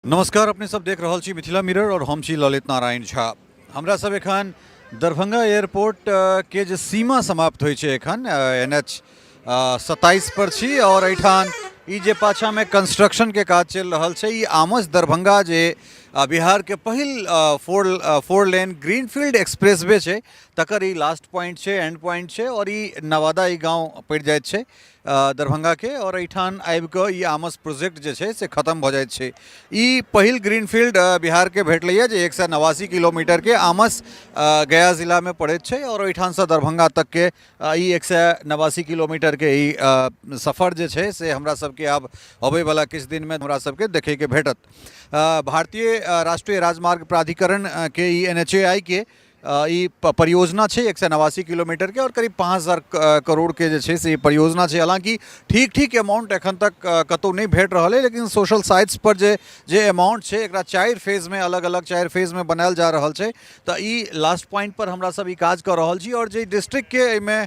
नमस्कार, अपने सब देख रहल छी मिथिला मिरर और हम छी ललित नारायण झा। हमरा सब एखन दरभंगा एयरपोर्ट के जे सीमा समाप्त होइ छै एखन एन एच 27 पर छी और एहिठाम ई जे पाछा में कंस्ट्रक्शन के काज चलि रहल छै, ई आमस दरभंगा जे बिहार के पहिल फोर लेन ग्रीनफील्ड एक्सप्रेसवे छै तकर ई लास्ट पॉइंट छै, एंड पॉइंट छै और ई नवादा ई गाँव पड़ि जाइत छै दरभंगाके आओर एहिठाम आबिकऽ ई आमस प्रोजेक्ट जे छै से खतम भऽ जाइत छै। ई पहिल ग्रीनफील्ड बिहारके भेटलैए जे 189 किलोमीटरके आमस गया जिलामे पड़ैत छै आओर ओहिठामसँ दरभंगा तकके ई 189 किलोमीटरके ई सफर जे छै से हमरा सबके आब अबैवला किछु दिनमे हमरा सबके देखैके भेटत। भारतीय राष्ट्रीय राजमार्ग प्राधिकरणके ई एन एच ए आई के ई परियोजना छै 189 किलोमीटरके आओर करीब 5000 करोड़के जे छै से ई परियोजना छै। हालाँकि ठीक ठीक अमाउंट एखन तक कतहु नहि भेट रहल अइ, लेकिन सोशल साइट्स पर जे जे अमाउंट छै एकरा 4 फेजमे, अलग अलग 4 फेजमे बनायल जा रहल छै। तऽ ई लास्ट पॉइंट पर हमरा सब ई काज कऽ रहल छी और जे डिस्ट्रिक्टके एहिमे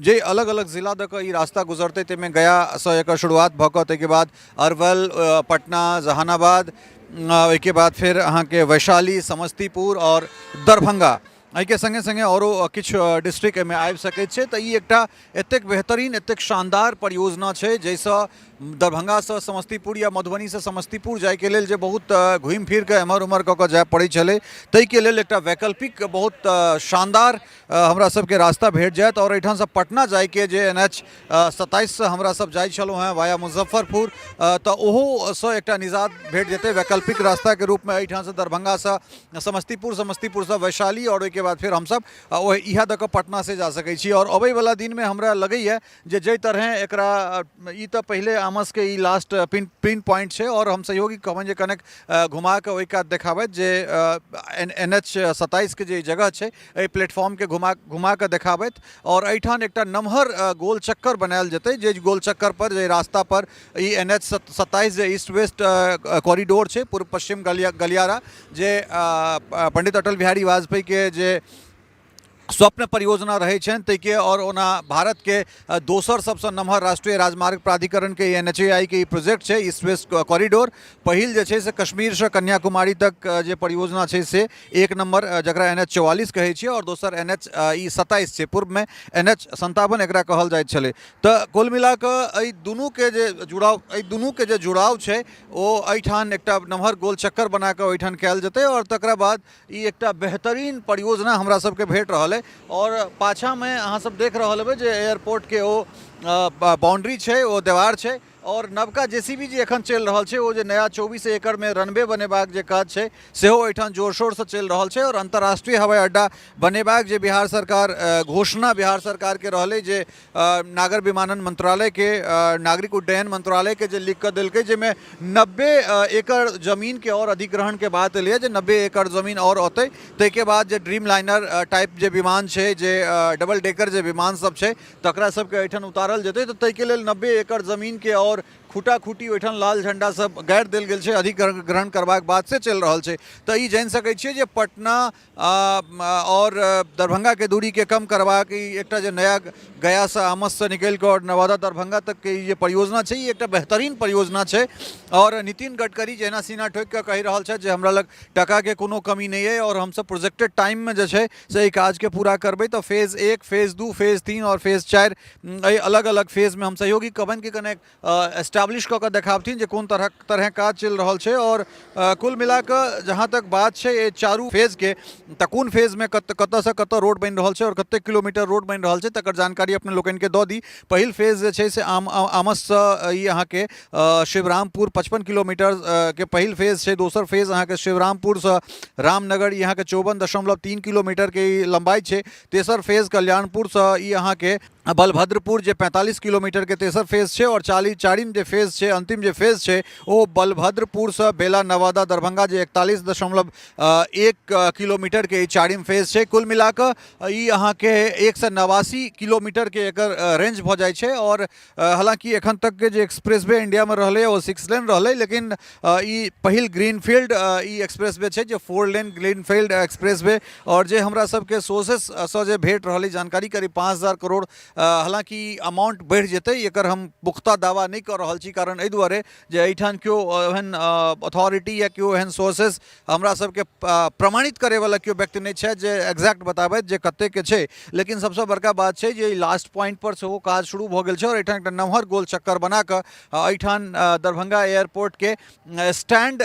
जे अलग अलग जिला दऽ कऽ ई रास्ता गुजरतै ताहिमे गयासँ एकर शुरुआत भऽ कऽ ताहिके बाद अरवल, पटना, जहानाबाद, ओहिके बाद फेर अहाँके वैशाली, समस्तीपुर आओर दरभंगा, एहिके सङ्गे सङ्गे आओरो किछु डिस्ट्रिक्ट एहिमे आबि सकैत छै। तऽ ई एकटा एतेक बेहतरीन, एतेक शानदार परियोजना छै जाहिसँ दरभंगासँ समस्तीपुर या मधुबनीसँ समस्तीपुर जाइके लेल जे बहुत घुमि फिर कऽ एम्हर ओम्हर कऽ कऽ जाय पड़ै छलै ताहिके लेल एकटा वैकल्पिक बहुत शानदार हमरा सबके रास्ता भेट जायत। आओर एहिठामसँ पटना जाइके जे एन एच 27सँ हमरा सब जाइ छलहुँ हेँ वाया मुजफ्फरपुर, तऽ ओहोसँ एकटा निजात भेट जेतै वैकल्पिक रास्ताके रूपमे। एहिठामसँ दरभंगासँ समस्तीपुर, समस्तीपुरसँ वैशाली आओर ओहिके बाद फेर हमसब ओहि इएह दऽ कऽ पटना से जा सकै छी। आओर अबैवला दिनमे हमरा लगैए जे जाहि तरहेँ एकरा ई तऽ पहिले आमसके ई लास्ट पिन पॉइंट छै आओर हम सहयोगी कहबनि जे कनेक घुमा कऽ ओहि कात देखाबथि जे एन एच 27के जे जगह छै एहि प्लेटफॉर्मके घुमा घुमा कऽ देखाबथि आओर एहिठाम एकटा नमहर गोल चक्कर बनायल जेतै, जे गोल चक्कर पर जे रास्ता पर ई एन एच 27 जे ईस्ट वेस्ट कॉरिडोर छै, पूर्व पश्चिम गलियारा जे पंडित अटल बिहारी वाजपेयीके जे स्वप्न परियोजना रहै छनि ताहिके, आओर ओना भारतके दोसर सबसँ नमहर राष्ट्रीय राजमार्ग प्राधिकरणके एन एच ए आई के ई प्रोजेक्ट छै ईस्ट वेस्ट कॉरिडोर। पहिल जे छै से कश्मीरसँ कन्याकुमारी तक जे परियोजना छै से 1 नम्बर, जकरा एन एच 44 कहै छियै, आओर दोसर एन एच ई 27 छै, पूर्वमे एन एच 57 एकरा कहल जाइत छलै। तऽ कुल मिलाकऽ एहि दुनूके जे जुड़ाव, एहि दुनूके जे जुड़ाव छै ओ एहिठाम एकटा नमहर गोल चक्कर बनाकऽ ओहिठाम कयल जेतै आओर तकरा बाद ई एकटा बेहतरीन परियोजना हमरा सबके भेट रहल अइ। आओर पाछाँमे अहाँ सब देख रहल हेबै जे एयरपोर्टके ओ बाउंड्री छै, ओ देवार छै आओर नवका जे सी बी जे एखन चलि रहल छै ओ जे नया 24 एकड़मे रनवे बनेबाक जे काज छै सेहो एहिठाम जोर शोरसँ चलि रहल छै। आओर अंतर्राष्ट्रीय हवाई अड्डा बनेबाक जे बिहार सरकार घोषणा बिहार सरकारके रहलै जे नागर विमानन मंत्रालयके, नागरिक उड्डयन मंत्रालयके जे लिख कऽ देलकै जाहिमे 90 एकड़ जमीनके आओर अधिग्रहणके बात एलैए जे 90 एकड़ जमीन आओर औतै, ताहिके बाद जे ड्रीम लाइनर टाइप जे विमान छै, जे डबल डेकर जे विमान सब छै तकरा सबके एहिठाम उतारल जेतै, तऽ ताहिके लेल 90 एकड़ जमीनके आओर खूटा खूटी ओहिठाम लाल झंडा सब गाड़ि देल गेल छै, अधिग्रहण करबाक बात से चलि रहल छै। तऽ ई जानि सकै छियै जे पटना आओर दरभंगाके दूरीके कम करबाक ई एकटा जे नया गयासँ आमससँ निकलि कऽ आओर नवादा दरभंगा तकके ई जे परियोजना छै ई एकटा बेहतरीन परियोजना छै। आओर नितिन गडकरी जहिना सीना ठोकि कऽ कहि रहल छथि जे हमरा लग टाकाके कोनो कमी नहि अइ आओर हमसब प्रोजेक्टेड टाइममे जे छै से एहि काजके पूरा करबै, तऽ फेज 1, फेज 2, फेज 3 आओर फेज 4 एहि अलग अलग फेजमे हम सहयोगी कहबनि कि कनेक एस्टैब्लिश कऽ कऽ देखाबथिन जे कोन तरहक तरहे काज चलि रहल छै। आओर कुल मिला कऽ जहाँ तक बात छै एहि चारू फेजके, तऽ कोन फेजमे कतऽसँ कतऽ रोड बनि रहल छै आओर कतेक किलोमीटर रोड बनि रहल छै तकर जानकारी अपने लोकनिके दऽ दी। पहिल फेज जे छै से आमससँ ई अहाँके शिवरामपुर 55 किलोमीटर के पहिल फेज छै। दोसर फेज अहाँके शिवरामपुरसँ रामनगर ई अहाँके 54.3 किलोमीटरके ई लम्बाइ छै। तेसर फेज कल्याणपुरसँ ई अहाँके बलभद्रपुर जे 45 किलोमीटरके तेसर फेज छै। आओर चारिम जे फेज छै, अन्तिम जे फेज छै ओ बलभद्रपुरसँ बेला नवादा दरभंगा जे 41.1 किलोमीटरके ई चारिम फेज छै। कुल मिलाकऽ ई अहाँके 189 किलोमीटरके एकर रेंज भऽ जाइ छै। आओर हालाँकि एखन तकके जे एक्सप्रेसवे इंडियामे रहलै ओ 6 लेन रहलै, लेकिन ई पहिल ग्रीनफील्ड ई एक्सप्रेसवे छै जे 4 लेन ग्रीनफील्ड एक्सप्रेसवे। आओर जे हमरा सबके सोर्सेससँ जे भेट रहल अइ जानकारी करीब 5000 करोड़, हालाँकि अमाउंट बढ़ि जेतै एकर हम पुख्ता दावा नहि कऽ रहल रहल छी, कारण एहि दुआरे जे एहिठाम केओ एहन अथॉरिटी या केओ एहन सोर्सेस हमरा सबके प्रमाणित करैवला केओ व्यक्ति नहि छथि जे एक्जैक्ट बताबथि जे कतेकके छै। लेकिन सबसँ बड़का बात छै जे ई लास्ट पॉइंट पर सेहो काज शुरू भऽ गेल छै आओर एहिठाम एकटा नमहर गोल चक्कर बना कऽ एहिठाम दरभंगा एयरपोर्टके स्टैंड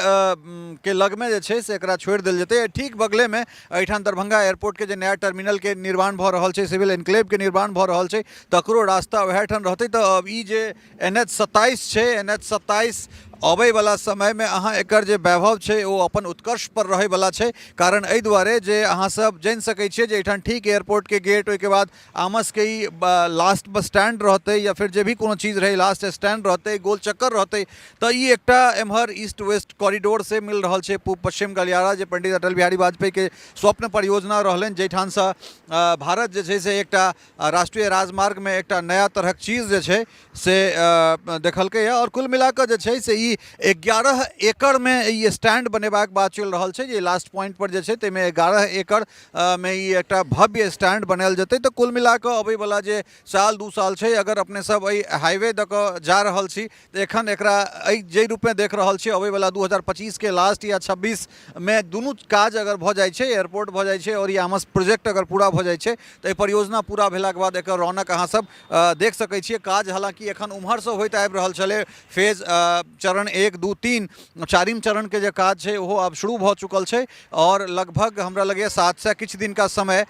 के लगमे जे छै से एकरा छोड़ि देल जेतै। ठीक बगलेमे एहिठाम दरभंगा एयरपोर्टके जे नया टर्मिनलके निर्माण भऽ रहल छै, सिविल एनक्लेवके निर्माण भऽ रहल छै, तकरो रास्ता वएह ठाम रहतै। तऽ ई जे एन एच 27 छै, एन एच 27 अबैवला समयमे अहाँ एकर जे वैभव छै ओ अपन उत्कर्षपर रहैवला छै। कारण एहि दुआरे जे अहाँसब जानि सकै छियै जे एहिठाम ठीक एयरपोर्टके गेट, ओहिके बाद आमसके ई लास्ट बस स्टैंड रहतै या फेर जे भी कोनो चीज रहै लास्ट स्टैंड रहतै, गोल चक्कर रहतै। तऽ ई एकटा एम्हर ईस्ट वेस्ट कॉरिडोर से मिल रहल छै, पूब पश्चिम गलियारा जे पंडित अटल बिहारी वाजपेयीके स्वप्न परियोजना रहलनि, जाहिठामसँ भारत जे छै से एकटा राष्ट्रीय राजमार्गमे एकटा नया तरहक चीज जे छै से देखलकैए। आओर कुल मिलाकऽ जे छै से ई 11 एकड़मे ई स्टैंड बनेबाक बात चलि रहल छै जे लास्ट पॉइंट पर जे छै ताहिमे 11 एकड़ मे ई एकटा भव्य स्टैंड बनायल जेतै। तऽ कुल मिलाकऽ अबैवला जे साल 2 साल छै, अगर अपने सब एहि हाईवे दऽ कऽ जा रहल छी तऽ एखन एकरा एहि जाहि रूपमे देख रहल छी, अबैवला 2025के लास्ट या 26मे दुनू काज अगर भऽ जाइ छै, एयरपोर्ट भऽ जाइ छै आओर ई आमस प्रोजेक्ट अगर पूरा भऽ जाइ छै, तऽ एहि परियोजना पूरा भेलाके बाद एकर रौनक अहाँ सब देख सकै छियै। काज हालाँकि एखन उम्हरसँ होइत आबि रहल छलै, फेज चरण 1 2 3 चारिम चरणके जे काज छै ओहो आब शुरू भऽ चुकल छै आओर लगभग हमरा लगैए 700 किछु दिनका समय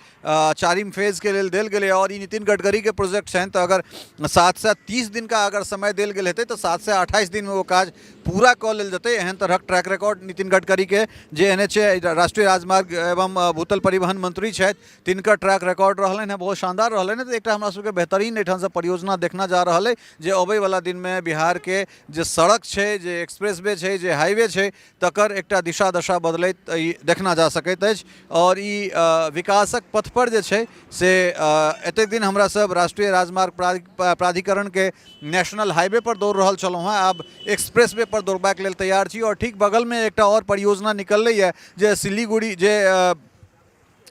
चारिम फेजके लेल देल गेलै। आओर ई नितिन गडकरीके प्रोजेक्ट छनि, तऽ अगर 730 दिनका अगर समय देल गेल हेतै तऽ 728 दिनमे ओ काज पूरा कऽ लेल जेतै। एहन तरहक ट्रैक रिकॉर्ड नितिन गडकरीके, जे एन एच ए राष्ट्रीय राजमार्ग एवं भूतल परिवहन मंत्री छथि, तिनकर ट्रैक रिकॉर्ड रहलनि हेँ, बहुत शानदार रहलनि हेँ। तऽ एकटा हमरा सबके बेहतरीन एहिठामसँ परियोजना देखना जा रहल अइ जे अबैवला दिनमे बिहारके जे सड़क छै, जे एक्सप्रेस वे छै, जे हाईवे छै, तकर एकटा दिशा दशा बदलैत ई देखना जा सकैत अछि। आओर ई विकासक पथपर जे छै से एतेक दिन हमरा सब राष्ट्रीय राजमार्ग प्राधिकरणके नेशनल हाईवे पर दौड़ रहल छलहुँ हेँ, आब एक्सप्रेस वे पर दौड़बाक लेल तैयार छी। आओर ठीक बगलमे एकटा आओर परियोजना निकललैए जे सिलीगुड़ी जे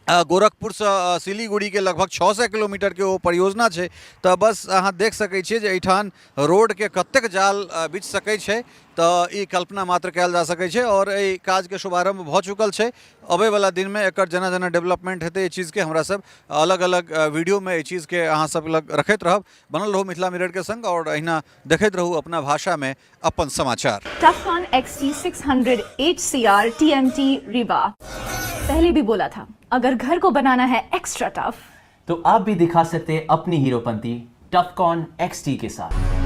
गोरखपुरसँ सिलीगुड़ीके लगभग 600 किलोमीटरके ओ परियोजना छै। तऽ बस अहाँ देख सकै छियै जे एहिठाम रोडके कतेक जाल बिछ सकै छै, तऽ ई कल्पना मात्र कयल जा सकै छै। आओर एहि काजके शुभारम्भ भऽ चुकल छै। अबैवला दिनमे एकर जेना जेना डेवलपमेंट हेतै एहि चीजके हमरा सब अलग अलग वीडियोमे एहि चीजके अहाँ सब लग रखैत रहब। बनल रहू मिथिला मिररके संग आओर अहिना देखैत रहू अपना भाषामे अपन समाचार। Tufcon XT600 HCR TMT Rewa। पहले भी बोला था, अगर घर को बनाना है एक्स्ट्रा टफ तो आप भी दिखा सकते हैं अपनी हीरोपंती टफकॉन XT के साथ।